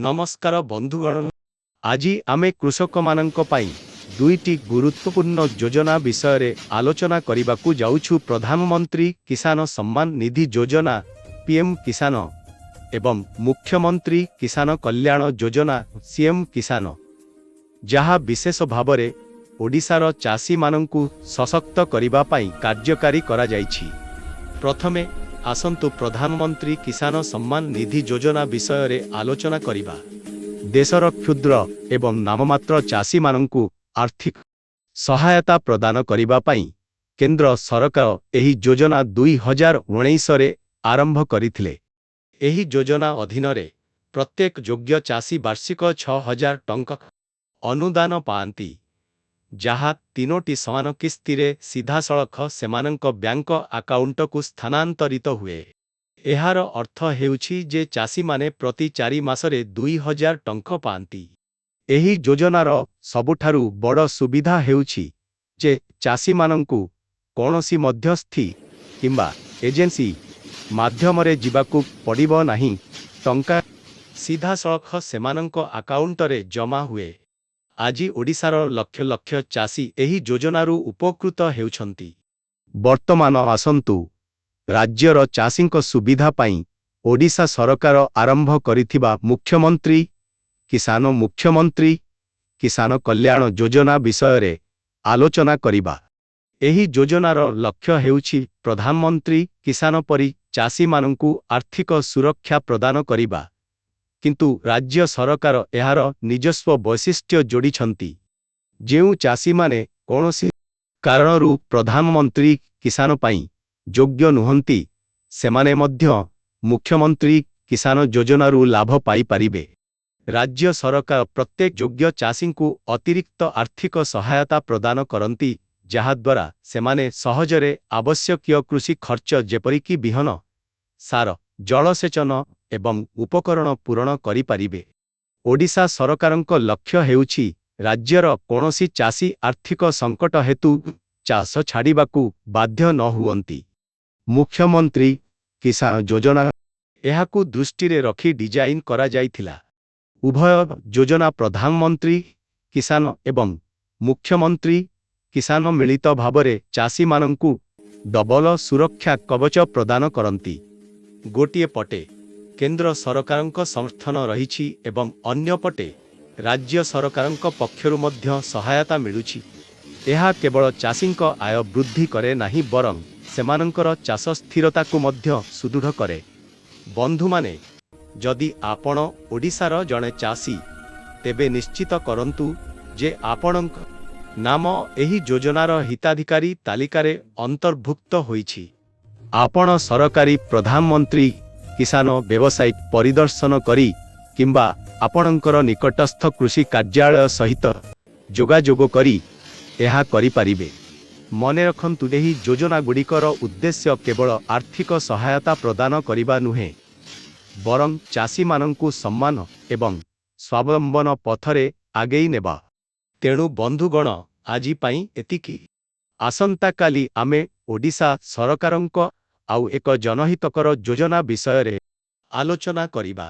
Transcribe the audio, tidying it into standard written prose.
ନମସ୍କାର ବନ୍ଧୁଗଣ। ଆଜି ଆମେ କୃଷକମାନଙ୍କ ପାଇଁ ଦୁଇଟି ଗୁରୁତ୍ୱପୂର୍ଣ୍ଣ ଯୋଜନା ବିଷୟରେ ଆଲୋଚନା କରିବାକୁ ଯାଉଛୁ: ପ୍ରଧାନମନ୍ତ୍ରୀ କିଷାନ ସମ୍ମାନ ନିଧି ଯୋଜନା, ପିଏମ୍ କିଷାନ ଏବଂ ମୁଖ୍ୟମନ୍ତ୍ରୀ କିଷାନ କଲ୍ୟାଣ ଯୋଜନା, ସିଏମ୍ କିଷାନ, ଯାହା ବିଶେଷ ଭାବରେ ଓଡ଼ିଶାର ଚାଷୀମାନଙ୍କୁ ସଶକ୍ତ କରିବା ପାଇଁ କାର୍ଯ୍ୟକାରୀ କରାଯାଇଛି। ପ୍ରଥମେ ଆସନ୍ତୁ ପ୍ରଧାନମନ୍ତ୍ରୀ କିଷାନ ସମ୍ମାନ ନିଧି ଯୋଜନା ବିଷୟରେ ଆଲୋଚନା କରିବା। ଦେଶର କ୍ଷୁଦ୍ର ଏବଂ ନାମମାତ୍ର ଚାଷୀମାନଙ୍କୁ ଆର୍ଥିକ ସହାୟତା ପ୍ରଦାନ କରିବା ପାଇଁ କେନ୍ଦ୍ର ସରକାର ଏହି ଯୋଜନା 2019ରେ ଆରମ୍ଭ କରିଥିଲେ। ଏହି ଯୋଜନା ଅଧୀନରେ ପ୍ରତ୍ୟେକ ଯୋଗ୍ୟ ଚାଷୀ ବାର୍ଷିକ 6000 ଟଙ୍କା ଅନୁଦାନ ପାଆନ୍ତି, ଯାହା ତିନୋଟି ସମାନ କିସ୍ତିରେ ସିଧାସଳଖ ସେମାନଙ୍କ ବ୍ୟାଙ୍କ ଆକାଉଣ୍ଟକୁ ସ୍ଥାନାନ୍ତରିତ ହୁଏ। ଏହାର ଅର୍ଥ ହେଉଛି ଯେ ଚାଷୀମାନେ ପ୍ରତି 4 ମାସରେ 2000 ଟଙ୍କା ପାଆନ୍ତି। ଏହି ଯୋଜନାର ସବୁଠାରୁ ବଡ଼ ସୁବିଧା ହେଉଛି ଯେ ଚାଷୀମାନଙ୍କୁ କୌଣସି ମଧ୍ୟସ୍ଥି କିମ୍ବା ଏଜେନ୍ସି ମାଧ୍ୟମରେ ଯିବାକୁ ପଡ଼ିବ ନାହିଁ। ଟଙ୍କା ସିଧାସଳଖ ସେମାନଙ୍କ ଆକାଉଣ୍ଟରେ ଜମା ହୁଏ। ଆଜି ଓଡ଼ିଶାର ଲକ୍ଷ ଲକ୍ଷ ଚାଷୀ ଏହି ଯୋଜନାରୁ ଉପକୃତ ହେଉଛନ୍ତି। ବର୍ତ୍ତମାନ ଆସନ୍ତୁ ରାଜ୍ୟର ଚାଷୀଙ୍କ ସୁବିଧା ପାଇଁ ଓଡ଼ିଶା ସରକାର ଆରମ୍ଭ କରିଥିବା ମୁଖ୍ୟମନ୍ତ୍ରୀ କିଷାନ କଲ୍ୟାଣ ଯୋଜନା ବିଷୟରେ ଆଲୋଚନା କରିବା। ଏହି ଯୋଜନାର ଲକ୍ଷ୍ୟ ହେଉଛି ପ୍ରଧାନମନ୍ତ୍ରୀ କିଷାନ ପରି ଚାଷୀମାନଙ୍କୁ ଆର୍ଥିକ ସୁରକ୍ଷା ପ୍ରଦାନ କରିବା, କିନ୍ତୁ ରାଜ୍ୟ ସରକାର ଏହାର ନିଜସ୍ୱ ବୈଶିଷ୍ଟ୍ୟ ଯୋଡ଼ିଛନ୍ତି। ଯେଉଁ ଚାଷୀମାନେ କୌଣସି କାରଣରୁ ପ୍ରଧାନମନ୍ତ୍ରୀ କିଷାନ ପାଇଁ ଯୋଗ୍ୟ ନୁହନ୍ତି, ସେମାନେ ମଧ୍ୟ ମୁଖ୍ୟମନ୍ତ୍ରୀ କିଷାନ ଯୋଜନାରୁ ଲାଭ ପାଇପାରିବେ। ରାଜ୍ୟ ସରକାର ପ୍ରତ୍ୟେକ ଯୋଗ୍ୟ ଚାଷୀଙ୍କୁ ଅତିରିକ୍ତ ଆର୍ଥିକ ସହାୟତା ପ୍ରଦାନ କରନ୍ତି, ଯାହାଦ୍ୱାରା ସେମାନେ ସହଜରେ ଆବଶ୍ୟକୀୟ କୃଷି ଖର୍ଚ୍ଚ, ଯେପରିକି ବିହନ, ସାର, ଜଳସେଚନ ଏବଂ ଉପକରଣ ପୂରଣ କରିପାରିବେ। ଓଡ଼ିଶା ସରକାରଙ୍କ ଲକ୍ଷ୍ୟ ହେଉଛି ରାଜ୍ୟର କୌଣସି ଚାଷୀ ଆର୍ଥିକ ସଙ୍କଟ ହେତୁ ଚାଷ ଛାଡ଼ିବାକୁ ବାଧ୍ୟ ନ ହୁଅନ୍ତି। ମୁଖ୍ୟମନ୍ତ୍ରୀ କିଷାନ ଯୋଜନା ଏହାକୁ ଦୃଷ୍ଟିରେ ରଖି ଡିଜାଇନ୍ କରାଯାଇଥିଲା। ଉଭୟ ଯୋଜନା, ପ୍ରଧାନମନ୍ତ୍ରୀ କିଷାନ ଏବଂ ମୁଖ୍ୟମନ୍ତ୍ରୀ କିଷାନ, ମିଳିତ ଭାବରେ ଚାଷୀମାନଙ୍କୁ ଡବଲ ସୁରକ୍ଷା କବଚ ପ୍ରଦାନ କରନ୍ତି। ଗୋଟିଏ ପଟେ କେନ୍ଦ୍ର ସରକାରଙ୍କ ସମର୍ଥନ ରହିଛି ଏବଂ ଅନ୍ୟପଟେ ରାଜ୍ୟ ସରକାରଙ୍କ ପକ୍ଷରୁ ମଧ୍ୟ ସହାୟତା ମିଳୁଛି। ଏହା କେବଳ ଚାଷୀଙ୍କ ଆୟ ବୃଦ୍ଧି କରେ ନାହିଁ, ବରଂ ସେମାନଙ୍କର ଚାଷ ସ୍ଥିରତାକୁ ମଧ୍ୟ ସୁଦୃଢ଼ କରେ। ବନ୍ଧୁମାନେ, ଯଦି ଆପଣ ଓଡ଼ିଶାର ଜଣେ ଚାଷୀ, ତେବେ ନିଶ୍ଚିତ କରନ୍ତୁ ଯେ ଆପଣଙ୍କ ନାମ ଏହି ଯୋଜନାର ହିତାଧିକାରୀ ତାଲିକାରେ ଅନ୍ତର୍ଭୁକ୍ତ ହୋଇଛି। ଆପଣ ସରକାରୀ ପ୍ରଧାନମନ୍ତ୍ରୀ କିଷାନ ୱେବସାଇଟ୍ ପରିଦର୍ଶନ କରି କିମ୍ବା ଆପଣଙ୍କର ନିକଟସ୍ଥ କୃଷି କାର୍ଯ୍ୟାଳୟ ସହିତ ଯୋଗାଯୋଗ କରି ଏହା କରିପାରିବେ। ମନେ ରଖନ୍ତୁ, ଏହି ଯୋଜନାଗୁଡ଼ିକର ଉଦ୍ଦେଶ୍ୟ କେବଳ ଆର୍ଥିକ ସହାୟତା ପ୍ରଦାନ କରିବା ନୁହେଁ, ବରଂ ଚାଷୀମାନଙ୍କୁ ସମ୍ମାନ ଏବଂ ସ୍ୱାବଲମ୍ବନ ପଥରେ ଆଗେଇ ନେବା। ତେଣୁ ବନ୍ଧୁଗଣ, ଆଜି ପାଇଁ ଏତିକି। ଆସନ୍ତାକାଲି ଆମେ ଓଡ଼ିଶା ସରକାରଙ୍କ ଆଉ ଏକ ଜନହିତକର ଯୋଜନା ବିଷୟରେ ଆଲୋଚନା କରିବା।